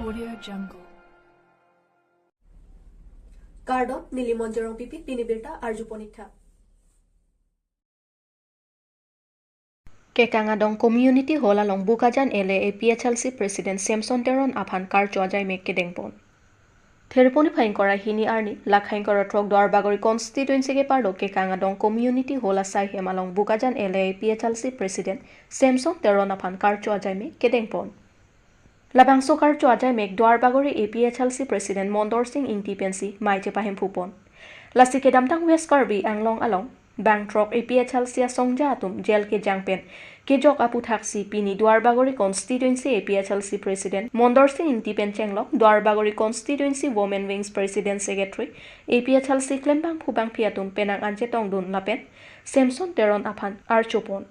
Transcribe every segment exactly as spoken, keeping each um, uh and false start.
Audio Jungle. Kardom, neli Monjorong Pipi, pini birta arjupon ik tha. Kekang Adong Community Hall along Bokajan L A A P H L C President Samson Teron aphan karcho ajaimek kedengpon. Therponi phai ingkoi ra hini arni, lakha ingkoi ra throk Duarbagori constituency keparlo Kekang Adong Community Hall asai hem along Bokajan L A A P H L C President Samson Teron aphan karcho ajaimek kedengpon. Labangso karcho ajaimek Duarbagori A P H L C President Mondor Sing Ingti pensi mei chepahemphupon. Lasi kedamtang West Karbi Anglong along bang throk A P H L C asongja atum jail kejang pen kejok aphuthaksi pini Duarbagori Constituency A P H L C President Mondor Sing Ingti pen chenglok Duarbagori Constituency Women Wings President Secretary A P H L C klembangphu bangphi atum penang an chetongdun lapen Samson Teron aphan archopon.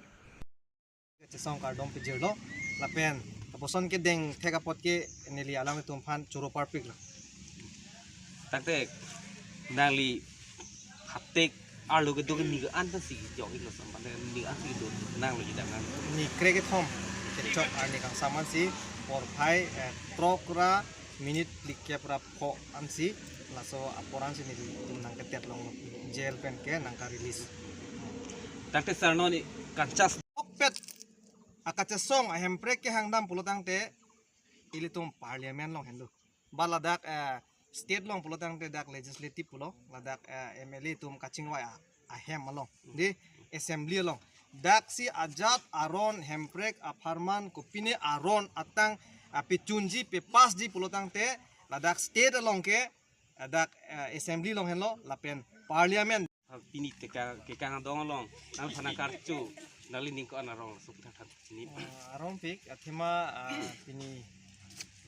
Chesong kardom pejirlo, lapen lapuson kedeng thek apot ke neli alanglitum aphan choro parpiklo. Tangte nangli hatek arlo kedo ke ning an si jok iklo sam, mane ning an si do nanglo kita nang. Ni kre kethom kechok arni kangsam ansi porphai, eh, throk ra minute phlikep ra pho ansi laso apor ansi nelitum nangketet longlo, jail pen ke nangka release. Tangte sir non ni kanchas okpet akachesong ahemprek kehangdam pulo tangte ilitum parliament along henlo. Ba ladak, eh, state along pulo tangte dak legislative pulo, ladak, eh, M L A atum kachingvai a-, ahem along. Di assembly along. Daksi ajat aron hemprek apharman kopine aron atang, ah, pechunji pepassji pulo tangte ladak state along ke, ah, dak, eh, assembly along henlo lapen parliament. Pini Kekang, Kekang Adong along nangphan karcho, nangli ning ko-an arong suk thak thak ni. Ah, arongpik, athema, ah, pini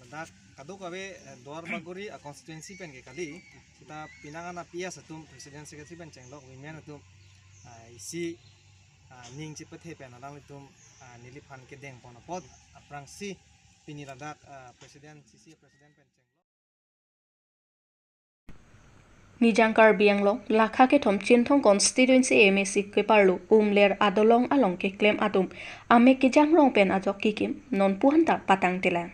ladak kadokave, eh, Duarbagori a constituency pen ke kali, seta penang an a P S atum, President Secretary pen chenglok women atum, ah, isi, ah, ning chepathe pen alanglitum, ah, neliphan kedengpon apot aphrangsi pini ladak, ah, President, C C A President pen chenglok. Nijang Karbi Anglong lakha kethom Chinthong Constituency M A C keparlo Umler Adolong along keklem atum amek kejang rong pen ajok kikim nonpu anta patangtelang.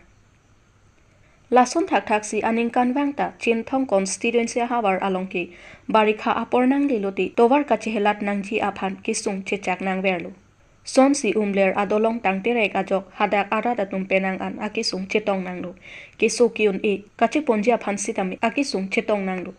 Lason thakthak si aningkanvang ta Chinthong Constituency ahavar along ke barikha apor nangle lote tovar kachehelat nangji aphan kesung chechak nangverlo. Sonsi Umler Adolong tangterek ajok hadak arat atum penang an akesung chetong nanglo. Keso ke-un-e kacheponji aphan sitame akesung chetong nanglo.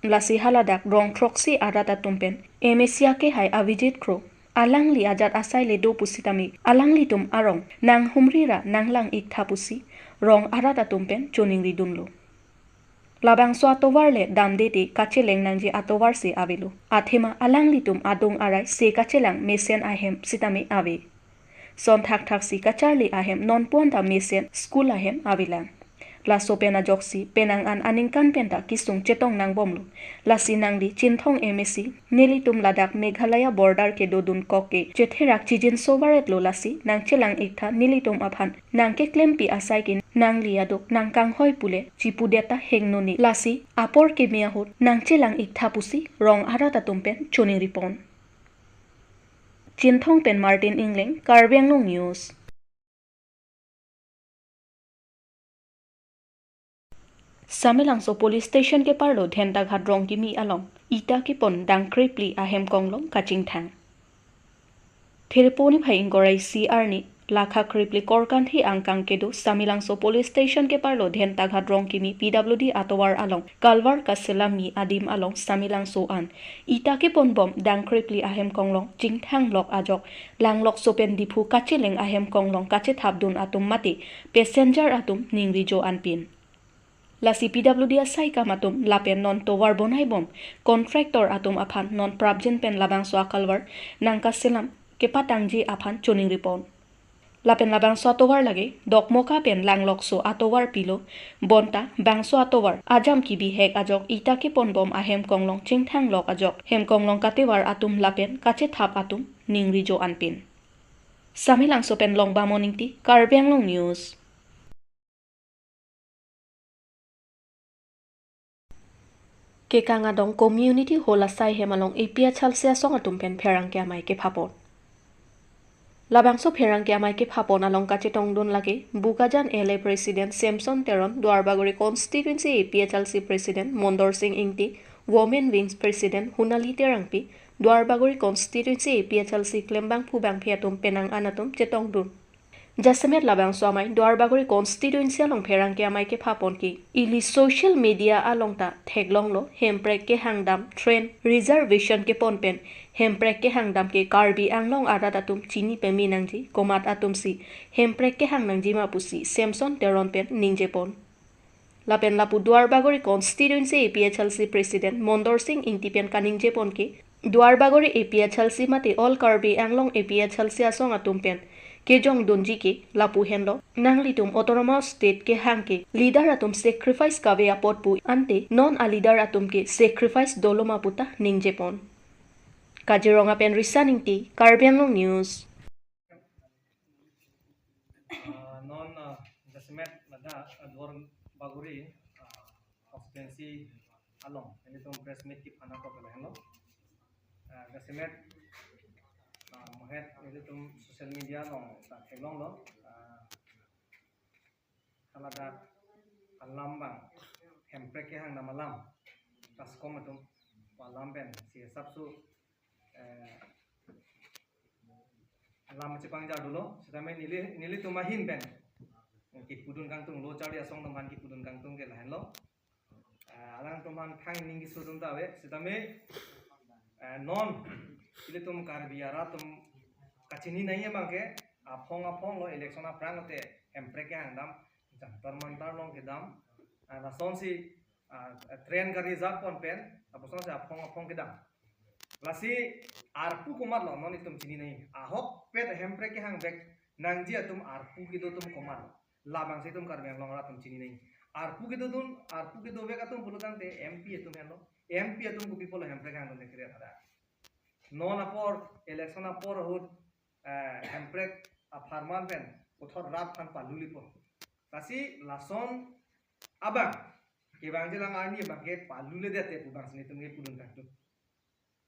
Lasi haladak rong throksi arat atum pen M A C akehai Avijit Kro alangli ajat asai le do pusitame alanglitum arong nanghumri ra nanglang iktha pusi rong arat atum pen choningri dunlo. Labangso atovar le damde te kacheleng nangji atovar si avelo. Athema alanglitum adung arai se kachelang mesen ahem sitame ave. Son thakthak si kacharli ahem nonpu anta mesen school ahem avelang. Laso pen ajoksi penang an aningkan pen ta kesung chetong nangbomlo. Lasi nangli Chinthong M A C, nelitum ladak Meghalaya border kedodun kok ke chetherak chijinso varetlo, lasi nangchelang iktha nelitum aphan nangkeklempi asai ke nangli aduk nangkanghoi pule chipudet ta hengno ni, lasi apor keme ahut nangchelang iktha pusi rong arat atum pen choningripon. Chinthong pen Martin Engleng, Karbi Anglong News. Samelangso Police Station keparlo Dhentaghat Rongkimi along ita kepon dang krepli ahem konglong kachingthang. Thereponi phai ingkoi ra isi arni lakha krepli korkanthi angkang kedo Samelangso Police Station keparlo Dhentaghat Rongkimi P W D atovar along Kalvar Kaselami adim along Samelangso an ita keponbom dang krepli ahem konglong chingthanglok ajok Langlokso pen Diphu kacheleng ahem konglong kachethapdun atum mate passenger atum ningri jo anpin. Lasi P W D asaikam atum lapen non tovar bonaibom contractor atum aphan non prapjin pen labangso akalvar nangkaselam kepatangji aphan choningripon. Lapen labangso atovar lake Dokmoka pen Langlokso atovar pilo, bonta bangso atovar ajam kibihek ajok ita keponbom ahem konglong chingthanglok ajok hem konglong katevar atum lapen kachethap atum ningri jo anpin. Samelangso pen Longbamon Ingti, Karbi Anglong News. Kekang Adong Community Hall asai hem along A P H L C asong atum pen pherangke amei kephapon. Labangso pherangke amei kephapon along kachetongdun lake Bokajan L A President Samson Teron, Duarbagori Constituency A P H L C President Mondor Sing Ingti, Women Wings President Hunali Terangpi, Duarbagori Constituency A P H L C klembangphu bangphi atum penang an atum chetongdun. Jasemet labangso amei Duarbagori Constituency along pherangke amei kephapon ke, ili social media along ta theklonglo, hemprek kehangdam train reservation kepon pen hemprek kehangdam ke Karbi Anglong arat atum chini peme nangji, komat atumsi hemprek kehang nangjima pusi Samson Teron pen ningjepon. Lapen lapu Duarbagori Constituency A P H L C President Mondor Sing Ingti pen kaningjepon ke, Duarbagori A P H L C mate All Karbi Anglong A P H L C asong atum pen kejongdunji ke lapu henlo, nanglitum Autonomous State kehang ke leader atum sacrifice kave apot pu, ante non a leader atum ke sacrifice doloma puta ningjepon. Kaziranga pen Risan Ingti, Karbi Anglong News. Ah, non, ah, jasemet ladak, ah, Duarbagori, ah, constituency along, ilitum press meet kephan ako pala henlo. Ah, jasemet, ah, mohet ilitum social media along ta theklonglo. Ah, haladak alam abang, hemprek kehangdam alam, TASCOM atum alam pen si hisap su, eh, alam chepangjar dolo, sitame neli, nelitum ahin pen kipudun kangtung, lo charli asong atum aphan kipudun kangtung ke lahenlo. Eh, alangtum aphan thang ning kesung atum ta ave, sitame, eh, non ilitum Karbi arat atum kachini nangji abang ke, aphong aphong lo election aphrang lote hemprek kehangdam, Jantar Mantar along kedam, ah, lasonsi, ah, train ka-reserve pon pen, apusonsi aphong aphong kedam. Lasi arpu komatlo non itum chini nangji. Ahokpet hemprek kehang vek nangji atum arpu kedo atum komatlo. Labangsi itum Karbi Anglong arat atum chini nangji. Arpu kedodun, arpu kedovek atum pulo tangte M P atum henlo. M P atum kopi pulo hemprek hangdun kere ada. Non apor, election apor ahut, eh, hemprek apharman pen puthot rat aphan palu lipo. Lasi lason abang, kevangjilang arni abang ke paluledet te pu abangsi nelitum kepudun kangtung.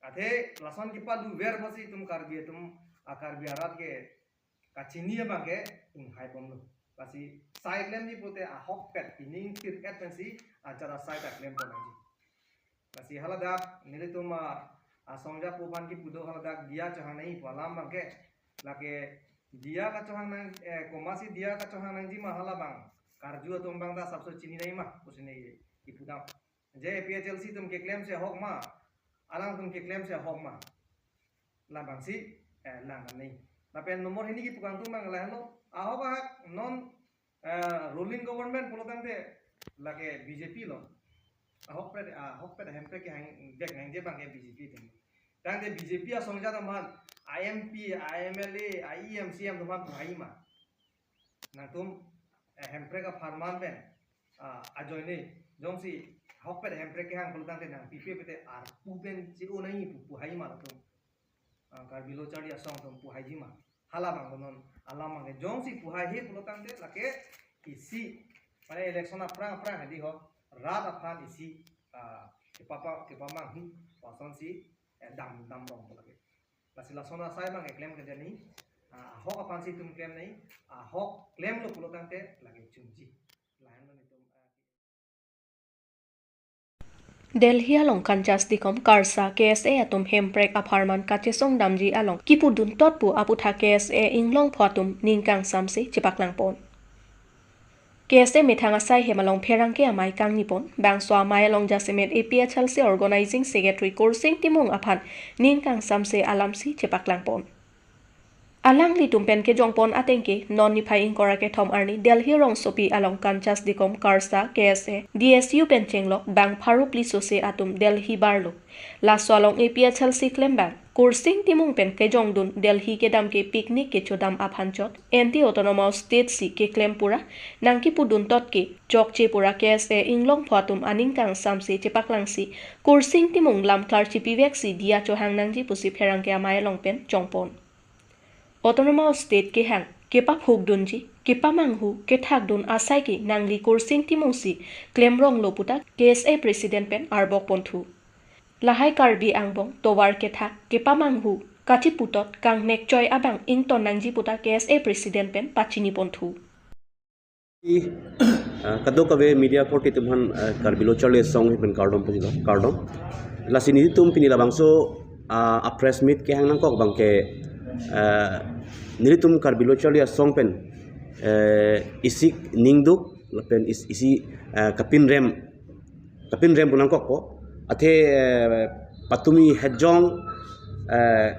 Athe lason kepaluver pusi itum Karbi atum, a Karbi arat ke kachini abang ke inghai bomlo. Lasi sai klemji pute ahokpet pining thir-et pensi ajat asai ta klem pon nangji. Lasi haladak nelitum, ah, asongja pu aphan kipu do, haladak diya chohang nangji pu alam abang ke. Lake diya kachohang nang, eh, komatsi diya kachohang nangjima halabang. Karju atum abang ta hisap su chini nangjima pusi neli kipudam. Je A P H L C atum keklemsi ahok ma, alangtum keklemsi ahok ma. Labangsi, eh, lang nangji. Lapen nomor hini kipu kangtung abang lahenlo. Ahok ahak non, eh, ruling government pulo tangte lake B J P lo. Ahokpet, ahokpet hemprek kehang vek nangji abang ke B J P atum. Tangte B J P asongja atum aphan, a M P, a M L A, a E M, C E M atum aphan puhai ma. Nangtum, eh, hemprek apharman pen, ah, ajoine, jongsi ahokpet hemprek kehang pulo tangte nangpipe pute arpu pen che-o nangji pu puhai ma latum. Ah, Karbi lo charli asong atum puhaiji ma. Halabang konon, alam abang ke jongsi puhaihe pulo tangte lake isi, mane election aphrang aphrang hadi ho, rat aphan isi, ah, kepapa, kepamanghu, lasonsi, eh, dam, dam rong lake. Lasi lason asai abang ke klem keja nangji, ah, ahok aphansi itum klem nangji, ahok klemlo pulo tangte lake chunji. Lahenlo nelitum, ah, Delhi along Kanchas Dikom KARSA K S A atum hemprek apharman kachesong damji along kipudun tot pu aputhak K S A Inglongpho atum ning kangsamse chepaklang pon. K S A methang asai hem along pherangke amei kangni pon, bangso amei along jasemet A P H L C Organizing Secretary Kursing Timung aphan ning kangsamse alamsi chepaklang pon. Alanglitum pen kejong pon ateng ke, non niphai ingkoi ra kethom arni Delhi rongsopi along Kanchas Dikom KARSA K S A D S U pen chenglok bang pharo phli sose atum Delhi barlo. Laso along A P H L C klembang Kursing Timung pen kejongdun Delhi kedam ke picnic kechodam aphan chot, anti autonomous state si keklem pura nangkipudun tot ke chokche pura K S A Inglongpho atum aning kangsamse chepaklangsi Kursing Timung lam klar chipiveksi diya chohang nangji pusi pherangke amei along pen chongpon. Autonomous State kehang, kepaphukdunji, kepamanghu, kethakdun asai ke nangli Kursing Timungsi klemronglo puta K S A President pen arbok ponthu. Lahai Karbi angbong tovar kethak, kepamanghu, Kachiputhot kangnek choi abang ington nangji puta K S A President pen pachini ponthu. I, ah, kadokave media korte atum aphan, ah, Karbi Lo Charli Asong pen kardom pajilo, kardom. Lasi nelitum pini labangso, ah, a press meet kehang nangkok abangke, ah, nelitum Karbi Lo Charli Asong pen, eh, isi ningduk lapen is-, isi, ah, kapinrem kapinrem pu nangkokpo. Athe, eh, patumi hejong, eh,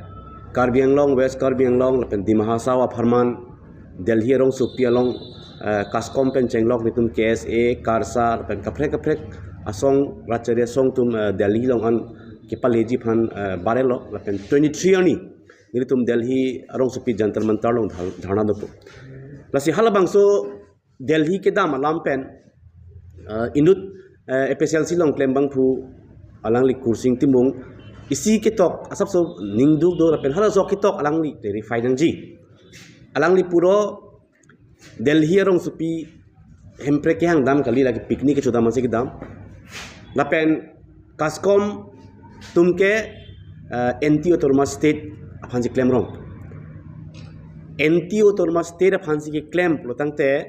Karbi Anglong, West Karbi Anglong lapen Dima Hasao apharman, Delhi arongsopi along, eh, KASCOM pen chenglok nelitum K S A, KARSA lapen kaprek kaprek asong, rachari asong atum, eh, Delhi along an kepaleji aphan, eh, barelo lapen twenty-three arni nelitum Delhi arongsopi Jantar Mantar along dhar-, dharna dopo. Lasi halabangso Delhi kedam alam pen, eh, inut, eh, A P H L C along klem abangphu alangli Kursing Timung isi ketok asapso ningduk do lapen halaso ketok alangli clarify nangji. Alangli puro Delhi arongsopi hemprek kehang dam kali, lake picnic kechodam ansi kedam. Lapen KASCOM atum ke, eh, anti autonomous state aphansi klemrong. Anti autonomous state aphansi keklem pulotangte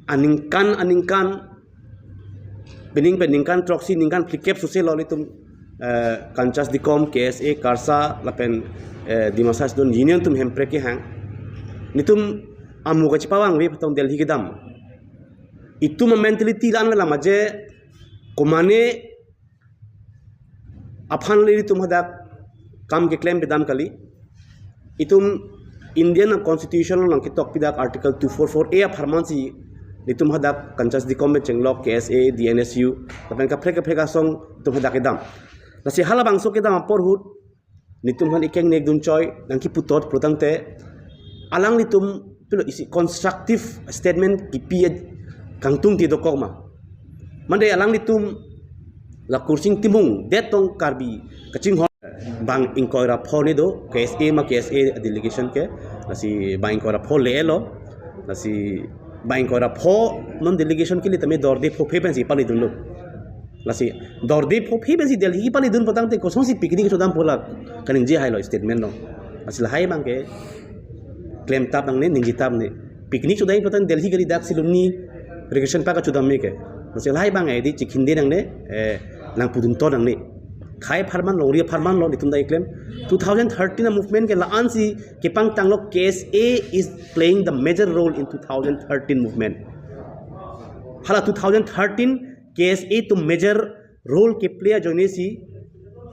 aningkan aningkan, pining pen ningkan throksi, ningkan phlikep suse lo nelitum, eh, Kanchas Dikom, K S A, KARSA lapen, eh, Dimasa Student Union atum hemprek kehang. Nelitum amu kachepavangve patong Delhi kedam. Itum a mentality la-an avelang ma je komane aphan le nelitum hadak kam keklem pedam kali. Itum Indian Constitution along ketok pidak Article two four four A apharmansi nelitum hadak Kanchas Dikom pen chenglok K S A, D N S U lapen kaprek kaprek asong itum hadak kedam. Lasi halabangso kedam apor ahut nelitum aphan ikeng nek dun choi nangkiputhot pulotangte alanglitum pilo isi constructive statement kipi kangtung ti dokok ma. Mande alanglitum la Kursing Timung det tong Karbi kachinghon bang ingkoi ra pho ne do, K S A ma K S A delegation ke, lasi bang ingkoi ra pho le-elo, lasi bang ingkoi ra pho non delegation kali tame dorde phophe pensi paledunlo. Lasi dorde phophe pensi Delhi kepaledun pulotangte kosonsi picnic kechodam pu la kaningje hailo statement lo. Lasi lahai abangke klemtap nangne, ningjetap nangne. Picnic chodam pulotangte Delhi kali, dak Silumni Recreation Park kechodam me ke. Lasi lahai abang edi chikhinde nangne, eh, nangpudunton nangne. Khei apharman lo, ri apharman lo, nelitum ta keklem. Two thousand thirteen a movement ke la-ansi kepangtanglo, K S A is playing the major role in two thousand thirteen movement. Hala two thousand thirteen K S A atum major role keplay ajoine si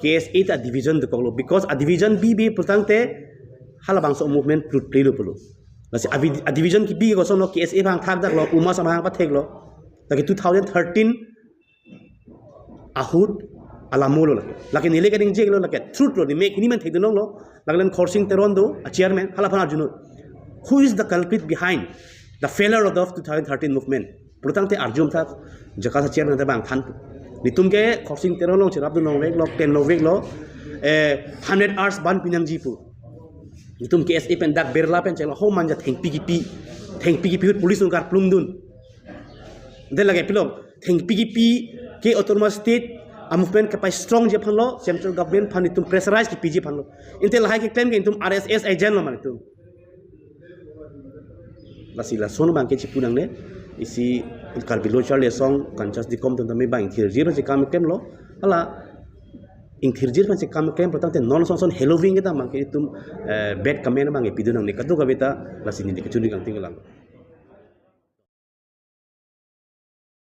K S A ta division dokoklo, because a division bibe pulotangte halabangso movement plutplelo pulo. Lasi a vi-, a division kibi kosonlo, K S A abang thakdaklo, UMAS abang patheklo. Lake two thousand thirteen ahut alamo lo lake. Lake neli kaningjelo lake truth lo, ne mek hini man thekdunlonglo. Lake len Khorsing Teron do, a chairman, halaphan arjunon. Who is the culprit behind the failure of the two thousand thirteen movement? Pulotangte arjum thak, JACAS a chairman ta bang than. Nelitum ke Khorsing Teron along cherapdun longveklo, klem longveklo, eh, hundred hours ban pinangji pu. Nelitum K S A pen dak Birla pen chenglo, ho manja thengpi kipi, thengpi kipi ahut police nung karplungdun. Then lake pilong, thengpi kipi ke autonomous state a movement kapastrongji aphanlo, central government aphan nelitum pressurize kipiji aphanlo. Ante lahai keklem ke nelitum R S S agent lo ma nelitum. Lasi lason abangke chipu nangne, isi Karbi Lo Charli Asong, Kanchas Dikom atum tame bang ingthirjir aphansi kam klemlo, hala ingthirjir aphansi kam klem pulotangte non sonson Halloween kedam abangke itum, eh, bad comment abangke pidun nangne, kadokave ta lasi neli kachini kangting lang.